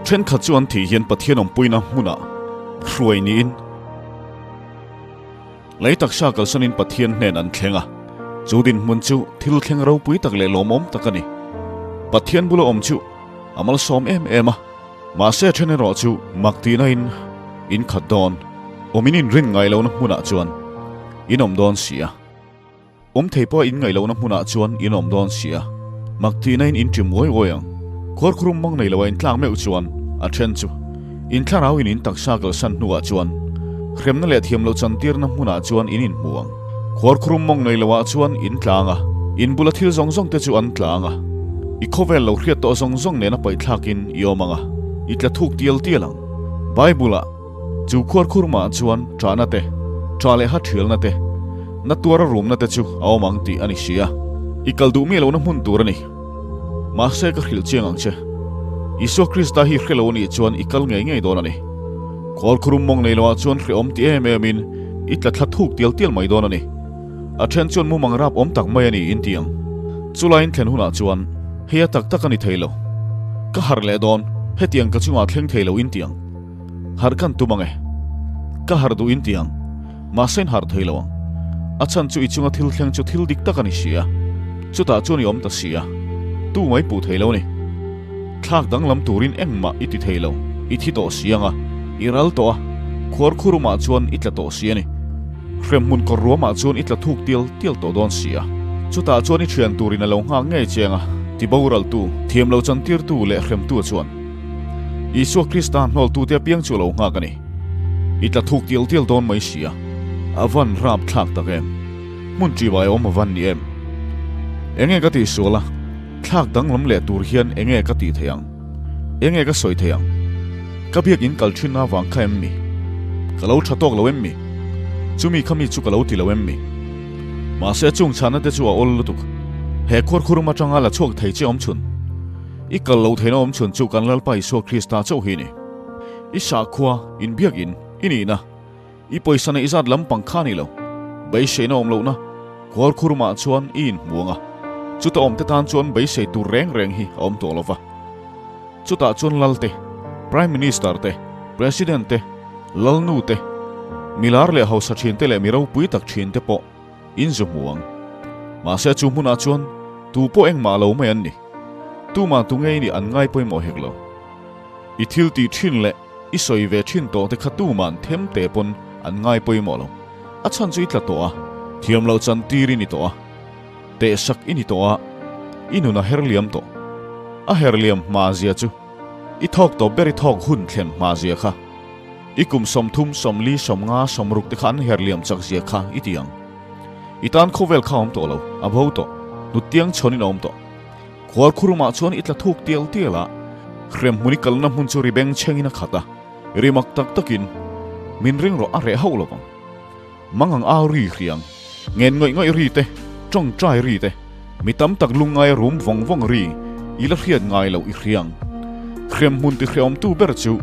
Thenkhat chu an thih hian Pathian awmpuina hmunah hruai niin lei taksa kalsanin Pathian hnen an thleng a. Chu dinhmun chu thil thleng ropui tak leh lawmawm tak a ni. Pathian bula awm chu a malsawm em em a. Mahse then erawh chu mak tihna in in khat dawn awm in inrin ngai lohna hmunah chuan in awm dawn si a. Awm thei pawh in ngaih lohna hmunah chuan in awm dawn si a, mak tihna in in ṭim uai uai ang. Khuarkhurum mang nei loa in tlak meuh chuan a then chu in thlarau in in taksa kalsan hnuah chuan hremna leh thiam loh chantirna hmunah chuan in inhmu ang. Khuarkhurum mawng nei loah chuan in tlang a, in bula thil zawng zawng te chu an tlang a, i khawvel lo hriat tawh zawng zawng nena paihthlakin i awm ang a, i tla thuk tial tial ang. Bible-ah. Chu khuarkhurmah chuan ṭahna te, ṭah leh ha ṭhialna te, na tuara rumna te chu a awm ang tih a ni si a, i kal duh miah lohna hmun tur a ni. Mahse ka hrilh chiang ang che, Isua Krista hi hre lo a nih chuan i kal ngei ngei dawn a ni. Khuarkhurum mawng nei loah chuan hrehawm ti em emin i tla thla thuk tial tial mai dawn a ni. A ṭhen chuan mumang rap awm tak mai a ni in ti ang. Chulaiin thlen hunah chuan hei a tak tak a ni thei lo. Ka harh leh dawn, hetiang ka chungah thleng thei lo in ti ang. Harh kan tum ang e. Ka harh duh in ti ang. Mahse in harh thei lo ang. A chhan chu i chunga thil thleng chu thil dik tak a ni si a. Chutah chuan i awm ta si a. Tu mai puh thei lo ni. Thlak danglam turin engmah i ti thei lo. I thi tawh si ang a. I ral tawh a. Khuar khurumah chuan i tla tawh si a ni. Hremhmun kawr ruamah chuan i tla thuk tial tial tawh dawn si a. Chutah chuan i thian turin a lo nghak ngei che ang a. Ti boraltu, thiam lo chantirtu leh hremtu chuan. Isua Krista hnawltute apiang chu a lo nghak a ni. I tla thuk tial tial dawn mai si a, a van rap thlak tak em? Hmun ṭibai awm a van ni em? Enge ka tih sual a, thlak danglam leh tur hian enge ka tih theih ang? Enge ka sawi theih ang? Ka biakin kal ṭhin avang kha em mi? Ka lo ṭha tawk lo em mi? Chumi kha mi chu ka lo ti lo em mi? Mahse chung chhahna te chu a awl lutuk. He khuarkhurum aṭanga la chhuak thei che awm chhun. I kal lo theihna awm chhun chu kan Lalpa Isua Krista chauh hi ni. I sakhua, in biakin, i nihna, i pawisa neih zat lampang kha ni lo. Beiseina awm lohna, khuarkhurumah chuan i inhmu ang a, chuta awmte tan chuan beisei tur reng reng hi a awm tawh lo va. Chutah chuan Lal te, Prime Minister te, President te, Lalnu te, milar leh hausa thinte leh mi ropui tak thinte pawh in zu hmu ang. Mahse chu hmunah chuan tu pawh engmah lo mai an ni. Tumah tu ngei nih an ngai pawimawh hek lo. I thil tih thin leh i sawi ve thin tawh te kha tuma'n them te pawn an ngai pawimawh lo. A chhan chu i tla tawh a, thiam loh chan tir i ni tawh a, tehsak i ni tawh a, i nun a her liam tawh. A her liam hma zia chu i thawk tawp ber i thawk hun thlen hma zia kha. I kum 30, 40, 50, 60 te kha an her liam chak zia kha i ti ang. I tan khawvel kha a awm tawh lo, a bo tawh, hnuttiang chhawnin a awm tawh. Khualkhurumah chuan i tla thuk tial tial a, hremhmun i kalna hmun chu ri beng chhengin a khat a, ri mak tak takin min ring rawh a reh hauh lo vang. Mang ang au ri hriang, ngen ngawih ngawih ri te, tawngtai ri te, mi tam tak lungngai rum vawng vawng ri i la hriat ngai loh i hriang. Hremhmun ti hreawmtu ber chu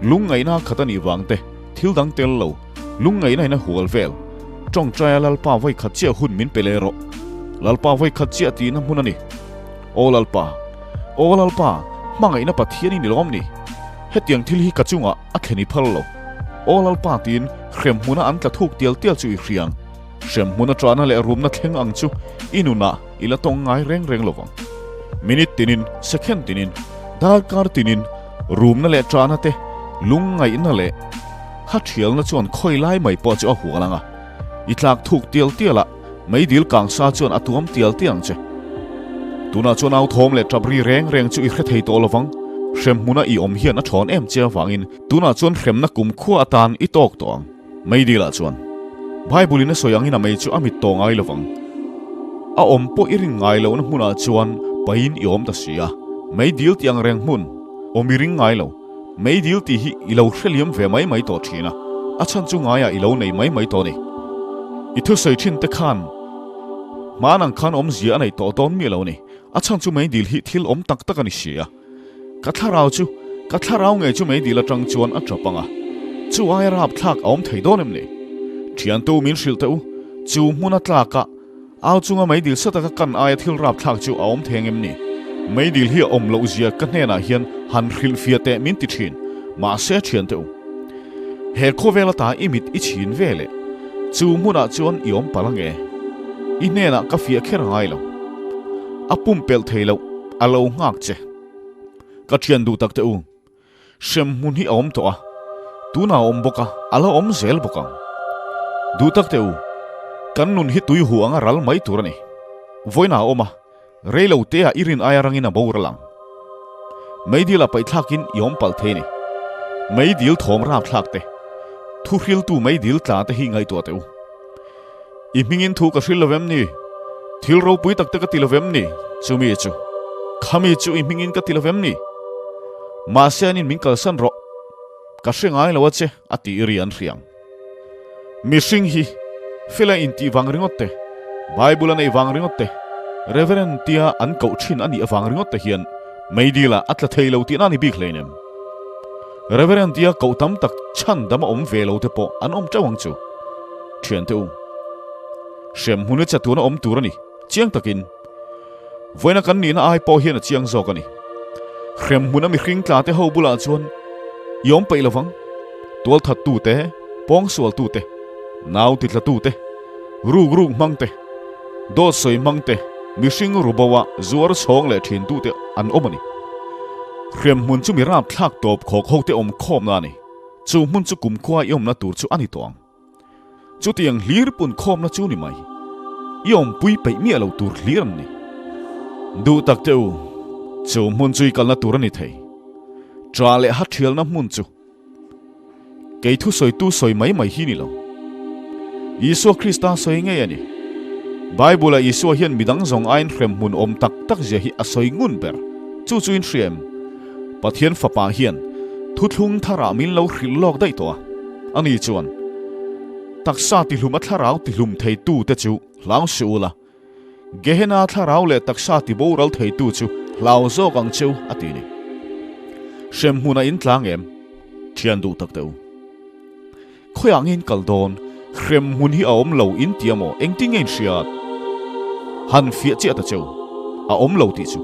lungngaihna khat a nih vang te, thil dang tel lo, lungngaihna in a hual vel. Tawngtaia Lalpa vawi khat chiah hun min pe leh rawh. Lalpa vawi khat chiah tihna hmun a ni. Aw Lalpa! Aw Lalpa! Hmangaihna Pathian i ni lawm ni? Hetiang thil hi ka chungah a thlen i phal lo. Aw Lalpa tiin hrem hmuna an tla thuk tial tial chu i hria ang. Hrem hmuna ṭahna leh rumna thleng ang chu i nunah i la tawng ngai reng reng lovang. Minute tinin, second tinin, darkar tinin rumna leh ṭahna te, lungngaihna leh ha ṭhialna chuan khawi lai mai pawh chu a hual ang a. I tlak thuk tial tial a, meidil kang sa chuan a tuam tial tial ang che. Tunah chuan au thawm leh ṭap ri reng reng chu i hre thei tawh lovang. Hrem hmuna i awm hian a ṭhawn em che avangin tunah chuan hremna kumkhua atan i tawk tawh ang. Meidilah chuan Bible in a sawi angin a mei chu a mit tawh ngai lovang. A awm pawh i ring ngai lohna hmunah chuan pain i awm ta si a. Meidil tih ang reng hmun awm i ring ngai lo. Meidil tih hi i lo hreliam ve mai mai tawh thin a, a chhan chu ngaiah i lo nei mai mai tawh a ni. I thusawi thin te khan hman ang khan awmzia a nei tawh dawn miah lo a ni. A chhan chu meidil hi thil awm tak tak a ni si a. Ka thlarau chu, ka thlarau ngei chu meidil atang chuan a tap ang a, chu aia rapthlak a awm thei dawn em ni? Thiantu min hrilh teh u, chu hmun a tlak a, au chunga meidil sa taka kan aia thil rapthlak chu a awm thei ang em ni? Meidil hi a awm loh zia ka hnenah hian han hrilhfiah teh min ti thin, mahse thiante u. He khawvel ata i mit i chhin ve leh chu hmunah chuan i awm palh ange. I hnenah ka fiah kher ngai lo. A pumpelh thei loh a lo nghak che. Ka thian duh tak te u. Hrem hmun hi a awm tawh a, tunah a awm bawk a, a la awm zel bawk ang. Duh tak teh u, kan nun hi tui hu anga ral mai tur a ni. Vawiinah a awm a, rei lo te ah i rin aia rangin a boral ang. Meidil ah paihthlakin i awm palh thei a ni. Meidil thawm rapthlak te, thuhriltu meidil tla te hi ngaihtuah teh u. I hmingin thu ka hril lo vem ni? Thil ropui tak te ka ti lo vem ni? Chumi chu, khami chu i hmingin ka ti lo vem ni? Mahse anin min kalsan rawh, ka hre ngai lo a che, a tih ri an hriang. Mihring hi fela intih vang ringawt te, Bible a neih vang ringawt te, Reverend tia an koh thin a nih avang ringawt te hian meidil ah a tla thei lo tihna a ni bik hleinem. Reverend tia koh tam tak chhan dam a awm ve lo te pawh an awm teuh ang chu. Thiante u, hrem hmun i chatuna awm tur a ni, chiang takin. Vawiina kan nihna ai pawh hian a chiang zawk a ni. Hrem hmuna mihring tla te ho bulah chuan i awm peih lovang. Tualthattu te, pawngsualtu te, nau titlatu te, ruk ruk hmang te, dawt sawi hmang te, mihring ru bo a zuar chhawng leh thin tute an awm a ni. Hrem hmun chu mi rapthlak tawp khawk ho te awm khawmna a ni. Chu hmun chu kumkhua i awmna tur chu a ni tawh ang. Chutiang hlir pun khawmna chu ni mai. I awmpui peih miah lo tur hlir an ni. Duh tak teh u, chu hmun chu i kalna tur a ni thei. Ṭah leh hathialna hmun chu kei thusawitu sawi mai mai hi ni lo. Isua Krista sawi ngei a ni. Bible-ah Isua hian midang zawng aiin hremhmun awm tak tak zia hi a sawi ngun ber. Chu chu in hria em? Pathian Fapa hian thuthlung tharah min lo hrilh lawk daih tawh a. Ani chuan, Taksa tihlum a thlarau tihlum theitute chu hlau suh ula, Gehenna thlarau leh taksa tiboral theitu chu hlau zawk ang cheu, a ti ni. Hremhmun a intlang em? Thian duh tak teh u. Khawiah nge in kal dawn? Hremhmun hi a awm lo in ti a maw? Engtin nge in hriat? Han fiah chiah ta cheu. A awm lo tih chu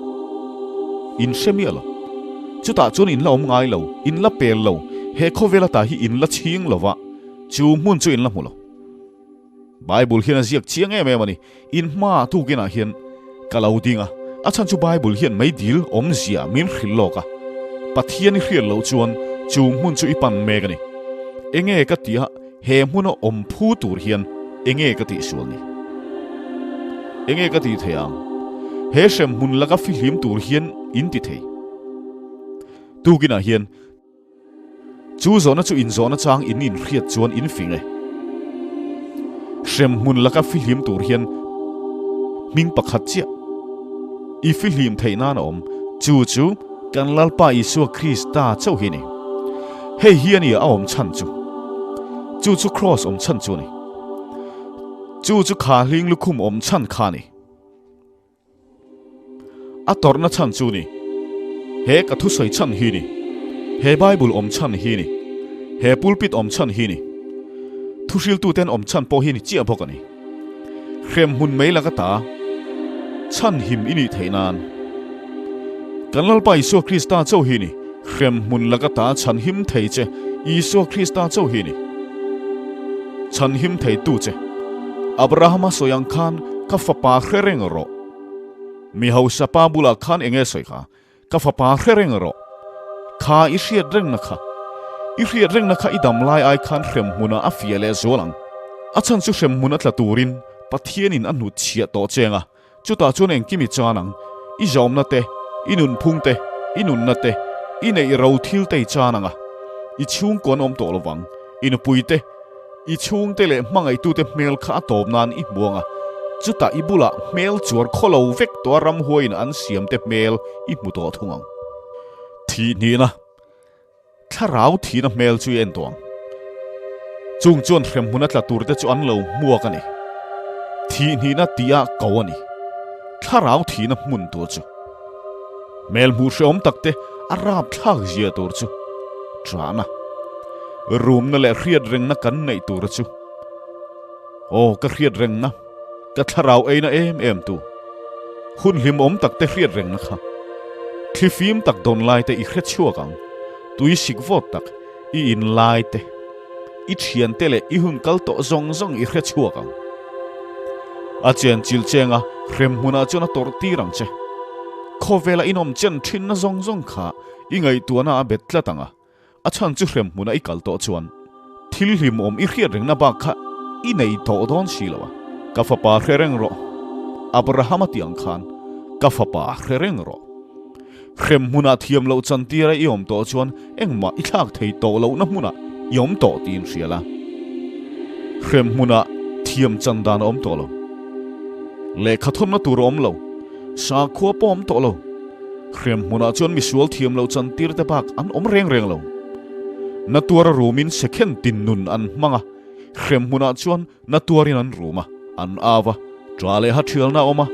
in hre miah lo. Chutah chuan in la awm ngai lo, in la pel lo, he khawvel ata hi in la chhing lo va, chu hmun chu in la hmu lo. Bible hian a ziak chiang em em a ni. In hmaah tukinah hian ka lo ding a, a chhan chu Bible hian meidil awmzia min hrilh lawk a, Pathian i hriat loh chuan chu hmun chu i pan mek a ni. Enge ka tih a, he hmuna awm phu tur hian enge ka tih sual ni? Enge ka tih thei ang? He hrem hmun laka fihlim tur hian in ti thei. Tukinah hian Chu zawhna chu inzawhna chang in inhriat chuan in fing e. Hremhmun laka fihlim tur hian hming pakhat chiah i fihlim theih nan a awm, chu chu kan Lalpa Isua Krista chauh hi a ni. Hei hi a ni a awm chhan chu. Chu chu Kraws awm chhan chu a ni. Chu chu kha hling lukhum awm chhan kha a ni. A tawrhna chhan chu ni. He ka thusawi chhan hi ni. He Bible awm chhan hi ni. He pulpit awm chhan hi ni. Thuhriltuten awm chhan pawh hi ni chiah bawk a ni. Hrem hmun mai laka ta chhan him i nih theih nan. Kan Lalpa Isua Krista chauh hi ni. Hrem hmun laka ta chhan him thei che Isua Krista chauh hi ni. Chhan him theitu che. Abrahama sawi ang khan ka fapa hre reng rawh. Mi hausa pa bulah khan eng nge sawi kha? Ka fapa hre reng rawh. Kha i hriat rengna kha. I hriat rengna kha i dam lai ai khan hrem hmunah a fiah leh zual ang. A chhan chu hrem hmun a tla turin Pathianin a hnut chhiah tawh cheng a. Chutah chuan engkim i chan ang, i zawmna te, i nunphung te, i nunna te, i neih ro thil te i chan ang a, i chhungkaw an awm tawh lovang, i nupui te, i chhungte leh hmangaihtute hmel kha a tawp nan i hmu ang a, chutah i bulah hmel chuar khawlo vek tawh a ramhuaiin an siamte hmel i hmu tawh thung ang. Thihhnihna. Thlarau thihna hmel chu i en tawh ang. Chung chuan hremhmun a tla turte chu an lo hmuak a ni. Thihhnihna tih ah ko a ni. Thlarau thihna hmun tur chu. Hmel hmuh hrehawm takte a rapthlak zia tur chu. Ṭahna, rumna leh hriatrengna kan neih tura chu. Aw ka hriatrengna, ka thlarau eina em em tu. Hun hlimawm takte hriatrengna kha. Thlifim tak dawn lai te i hre chhuak ang. Tui sik vawt tak i in lai te, i thiante leh i hun kal tawh zawng zawng i hre chhuak ang. A chen chil chenga hrem hmunah chuan a tawrh tir ang che. Khawvela inawm chen thinna zawng zawng kha i ngaihtuahna a bet tlat ang a, a chhan chu hrem hmuna i kal tawh chuan thil hlimawm i hriat rengna bak kha i nei tawh dawn si lo a. Ka fapa hre reng rawh, Abrahama tih ang khan ka fapa hre reng rawh. Hrem hmunah thiam loh chantira i awm tawh chuan engmah i thlak thei tawh lohna hmunah i awm tawh tiin hria la. Hrem hmunah thiam chan dan a awm tawh lo. Lehkha thawnna tur a awm lo. Sakhua pawh a awm tawh lo. Hrem hmunah chuan misual thiam loh chantir te bak an awm reng reng lo. Na tuara rumin sekhen tin nun an hmang a, hrem hmunah chuan Na tuarin an rum a, an au a, ṭa leh ha ṭhialna a awm a,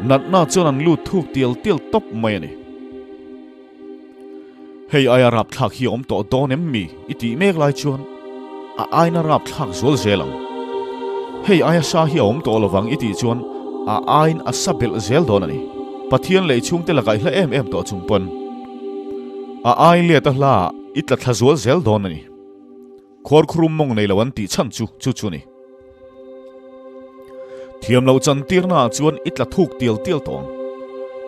natna chuan an lut thuk tial tial tawp mai a ni. Hei aia rapthlak hi a awm tawh dawn em mi i tih mek lai chuan a aina rapthlak zual zel ang. Hei aia sa hi a awm tawh lovang i tih chuan a ain a sa belh zel dawn a ni. Pathian leh i chhungte lakah i hla em em tawh chung pawn a ai let a hla ah i tla thla zual zel dawn a ni. Khuarkhurum mawng nei lo an tih chhan chu chu chu ni. Thiam loh chan tirna ah chuan i tla thuk tial tial tawh ang.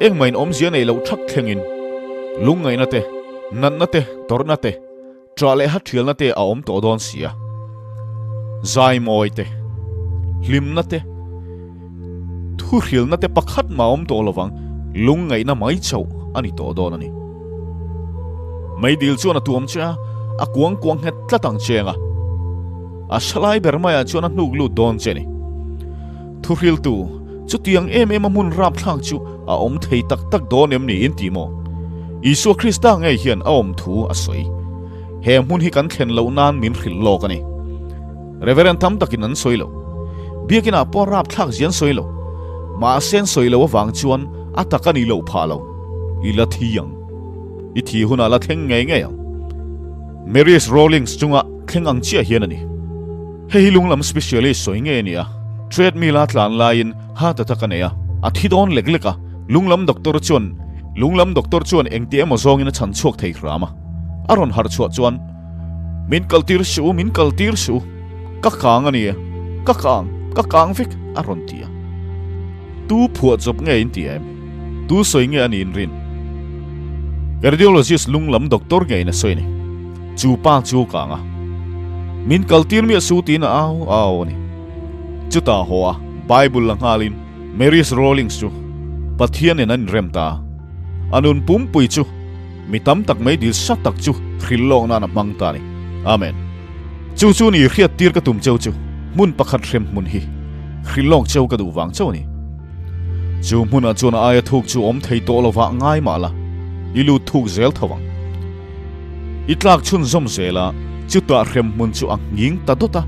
Engmah in awmzia nei loh thak thlengin lungngaihna te, natna te, tawrhna te, ṭah leh hathialna te a awm tawh dawn si a. Zaimawi te, hlimna te, Thuhrilna te pakhat mah a awm tawh lovang, lungngaihna mai chauh a ni tawh dawn a ni. Meidil chuan a tuam che a, a kuang kuang nghet tlat ang cheng a, a salai ber maiah chuan a hnuk lut dawn che a ni. Thuhriltu, chutiang em em a hmun rapthlak chu a awm thei tak tak dawn em ni in ti maw? Isua Krista ngei hian a awm thu a sawi. He hmun hi kan thlen loh nan min hrilh lawk a ni. Reverend tam takin an sawi lo. Biakinah pawh rapthlak zia an sawi lo. Mahse an sawi lo avang chuan a tak a nih loh phah lo. I la thi ang. I thi hunah la thleng ngei ngei ang. Mary's Rawlings chunga thleng ang chiah hian a ni. Hei hi lunglam specialist sawi ngei a ni a. Treadmill a tlan laiin heart attack a nei a. A thi dawn lek lek a. Lunglam doctor chuan Lunglam doctor chuan engti emaw zawngin a chhan chhuak thei hram a. A rawn harh chhuah chuan Min kaltir suh u, min kaltir suh u, ka kang a ni, ka kang, ka kang vek a rawn ti a. Tu phuah chawp nge in ti em? Tu sawi nge a ni in rin? Cardiologist lung lam doctor ngeiin a sawi a ni. Chu pa chu kang a. Min kaltir miah suh tiin a au au a ni. Chutah haw a Bible la nghalin Mary's Rawlings chu Pathianin an inrem ta a. A nun pumpui chu Mi tam tak mai dil sa tak chu hril lawk nan a hmang ta a ni. Amen. Chu chu ni hriat tir ka tum cheu chu hmun pakhat hrem hmun hi hril lawk cheu ka duh vang cheu a ni. Chu hmunah chuan a aia thuk chu awm thei tawh lovah ngai mah la, i lut thuk zel tho ang. I tlak chhunzawm zel a, chutah hrem hmun chu a nghing ta dawt a,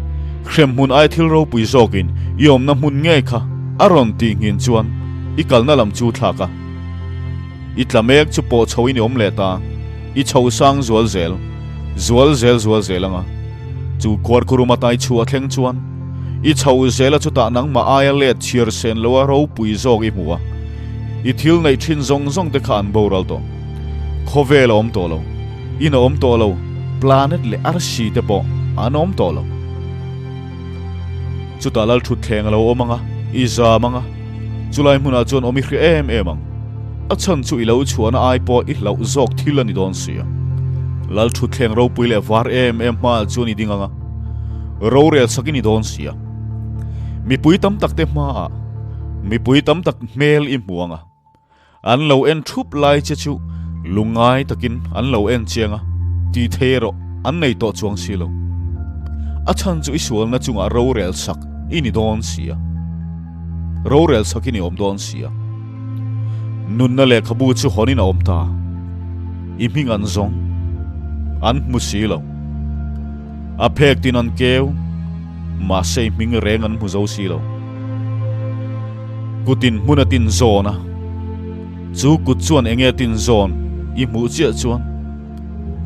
hrem hmun aia thil ropui zawkin i awmna hmun ngei kha a rawn tih nghin chuan i kalna lam chu thlak a. I tla mek chu pawh chho in i awm leh ta, i chho sang zual zel, zual zel zual zel anga. Chu khuarkhurum ata i chhuah thleng chuan i chho zel a chutah nangmah aia let chhiar sen lo a ropui zawk i hmu a, i thil neih thin zawng zawng te kha an boral tawh. Khawvel a awm tawh lo, in a awm tawh lo, planet leh arsi te pawh an awm tawh lo. Chutah Lalthutthleng a lo awm ang a, i zam ang a, chulai hmunah chuan awm i hria em em ang. A chhan chu i lo chhuahna ai pawh i hlauh zawk thil a ni dawn si a. Lalthutthleng ropui leh var em em hmaah chuan i ding ang a, rorel sak i ni dawn si a. Mipui tam tak te hmaah mipui tam tak hmel i hmu ang a. An lo en thup lai che chu lungngai takin an lo en chiang a, tih thei erawh an nei tawh chuang si lo. A chhan chu i sualna chungah rorel sak i ni dawn si a, rorel sak i ni awm dawn si a. Nunna lehkhabu chu hawnin a awm ta, i hming an zawng, an hmu si lo. A phek tin an keu, mahse i hming reng an hmu zo si lo. Kutin hmun a tin zawn a, chu kut chuan enge a tin zawn i hmuh chiah chuan,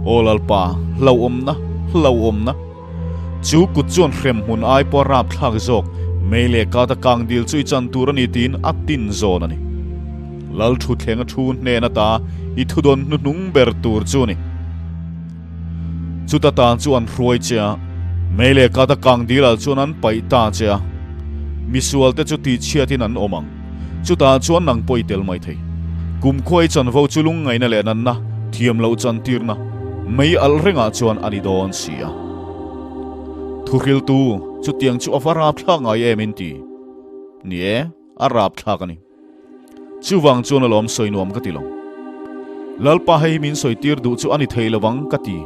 Aw Lalpa, hlauhawmna, hlauhawmna! Chu kut chuan hrem hmun ai pawh a rapthlak zawk, mei leh kata kang dil chu i chan tur a ni tiin a tin zawn a ni. Lalthuthleng a thu hnen ata i thudawn hnuhnung ber tur chu a ni. Chuta tan chu an hruai che a, mei leh kata kang dilah chuan an paih ta che a, misualte chu tihchhiatin an awm ang. Chutah chuan nang pawh i tel mai thei. Kumkhua i chanvo chu lungngaihna leh nanna, thiam loh chantirna, mei alh rengah chuan a ni dawn si a. Thuhriltu, chutiang chu a va rapthlak ngai em in ti? Ni e, a rapthlak a ni. Chuvang chuan alawm sawi nuam ka ti lo. Lalpa hei min sawi tir duh chu a ni thei lovang ka ti.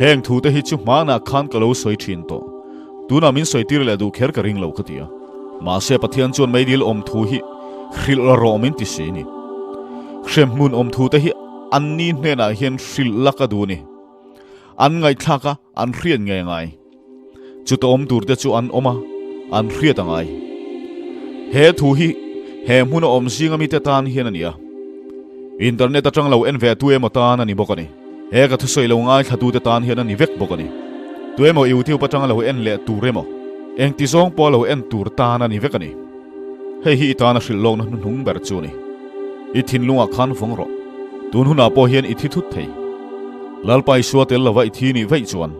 Heng thute hi chu hmanah khan ka lo sawi thin tawh. Tunah min sawi tir leh duh kher ka ring lo ka ti a. Mahse Pathian chuan meidil awm thu hi hrilh rawh min ti si ni. Hremhmun awm thute hi anni hnenah hian hrilh la ka duh ni. An ngaihthlak a, an hriat ngei ngai. Chuta awm turte chu an awm a, an hriat a ngai. He thu hi he hmuna awm zinga mite tan hian a ni a. Internet atang lo en ve tu emaw tan a ni bawk a ni. He ka thusawi lo ngaithlatute tan hian a ni vek bawk a ni. Tu emaw YouTube atanga lo en leh tur emaw, engti zawng pawha lo en tur tan a ni vek a ni. Hei hi i tana hrilh lawkna hnuhnung ber chu a ni. I thinlungah khan vawng rawh. Tun hunah pawh hian i thi thut thei. Lalpa Isua tel lova i thi nih vaih chuan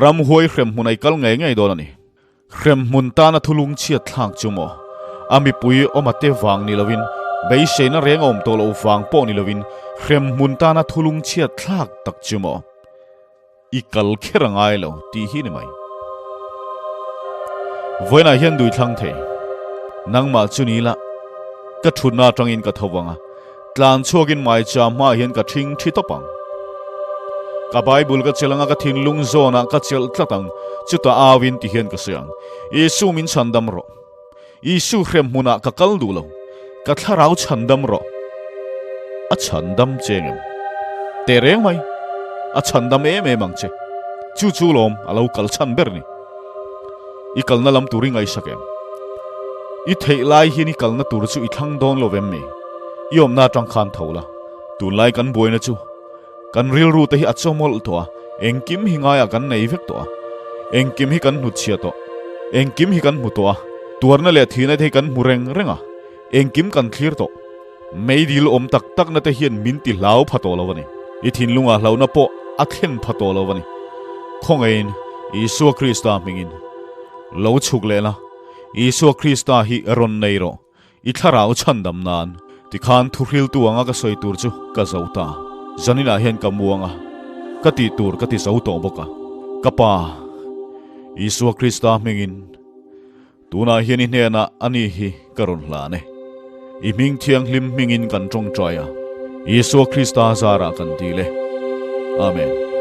ramhuai hremhmun a i kal ngei ngei dawn a ni. Hremhmun tana thulung chhiat thlak chu maw? A mipui awma te vang ni lovin, beiseina reng a awm tawh loh vang pawh ni lovin hremhmun tana thulung chhiat thlak tak chu maw? I kal kher a ngai lo tih hi ni mai. Vawiinah hian dui thlang thei. Nangmah chu ni la, ka thutna atangin ka tho vang a, tlan chhuakin maicha hmaah hian ka thing thi tawp ang. Ka Bible ka chelh anga ka thinlung zawnah ka chelh tlat ang, chutah auin ti hian ka sawi ang, Isu min chhandam rawh. Isu hrem hmunah ka kal duh lo, ka thlarau chhandam rawh. A chhandam che ngem? Teh reng mai, a chhandam em em ang che. Chu chu lawm a lo kal chhan ber ni. I kalna lam tur i ngaihsak em? I theih lai hian i kalna tur chu i thlang dawn lo vem mi? I awmna atang khan tho la. Tunlai kan buaina chu Kan rilru te hi a chawmawlh tawh a, engkim hi ngaiah kan nei vek tawh a, engkim hi kan hnutchhia tawh, engkim hi kan hmu tawh a, tuarna leh thihna te hi kan hmu reng reng a, engkim kan thlir tawh. Meidil awm tak takna te hian min ti hlau pha tawh lo a ni. I thinlungah hlauhna pawh a thlen pha tawh lo a ni. Khawngaihin Isua Krista hmingin lo chhuk leh la, Isua Krista hi rawn nei rawh. I thlarau chhandam nan tikhan thuhriltu anga ka sawi tur chu ka zo ta. Zaninah hian ka muang a, ka tih tur ka ti zo tawh bawk a. Ka Pa, Isua Krista hmingin tunah hian i hnenah a ni hi ka rawn hlan e. I hming thianghlim hmingin kan tawngtai a, Isua Krista zarah kan dil e. Amen.